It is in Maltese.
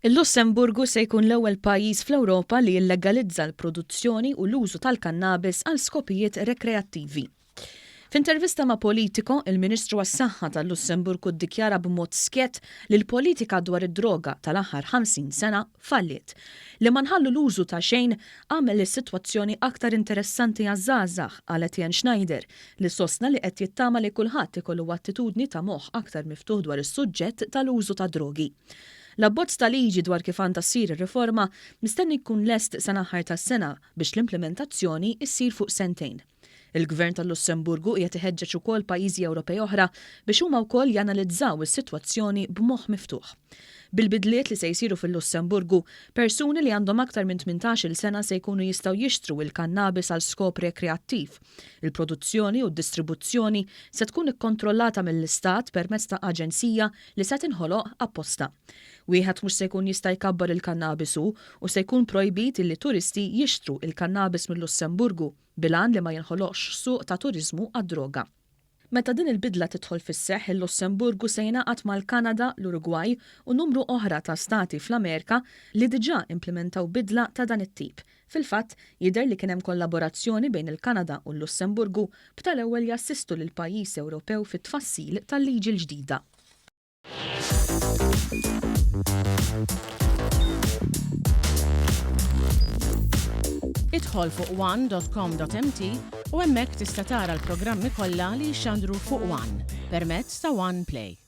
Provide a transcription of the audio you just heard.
Il-Lussemburgu se jkun l-ewwel pajjiż fl-Ewropa li jillegalizza l-produzzjoni u l-użu tal-kannabis għal skopijiet rekreattivi. F'intervista ma' Politico, il-Ministru għas-Saħħa tal-Lussemburgu ddikjara b'mod skjett li l-politika dwar id-droga tal-aħħar 50 sena falliet. Li ma nħallu l-użu ta' xejn għamel is-sitwazzjoni aktar interessanti għaż-żgħażagħ, qal Etienne Schneider, li sostna li qed jittama li kulħadd ikollu attitudni ta' moħħ aktar miftuħ dwar is-suġġett tal-użu tad-drogi. L-abbozz ta' liġi dwar kif għandha ssir ir-riforma mistenni jkun lest sal-aħħar tas-sena biex l-implimentazzjoni ssir fuq sentejn. Il-Gvern tal-Lussemburgu qiegħed iħeġġeġ ukoll pajjiżi Ewropej oħra biex huma wkoll janalizzaw is-sitwazzjoni b'moħħ miftuħ. Bil-bidliet li se jsiru fil-Lussemburgu, persuni li għandhom aktar minn 18-il sena se jkunu jistgħu jixtru il-kannabis għal skop rekreattiv. Il-produzzjoni u d-distribuzzjoni se tkun ikkontrollata mill-Istat permezz ta' aġenzija li se tinħoloq apposta. Wieħed mhux se jkun jista' jkabbar il-kannabis hu u se jkun projbit illi turisti jixtru il-kannabis mil-Lussemburgu bil-għan li ma jinħoloqx suq ta' turiżmu għad-droga. Meta din il-bidla tidħol fis-seħħ il-Lussemburgu se jingħaqad mal-Kanada, l-Urugwaj u numru oħra ta' stati fl-Amerika li diġà implimentaw bidla ta' dan it-tip. Fil-fatt, jidher li kien hemm kollaborazzjoni bejn il-Kanada u l-Lussemburgu b'tal-ewwel jassistu lill-pajjiż Ewropew fit-tfassil tal-liġi l-ġdida. Idħol fuq one.com.mt u hemmhekk tista' tara l-programmi kollha li jixxandru fuq One permezz ta' One Play.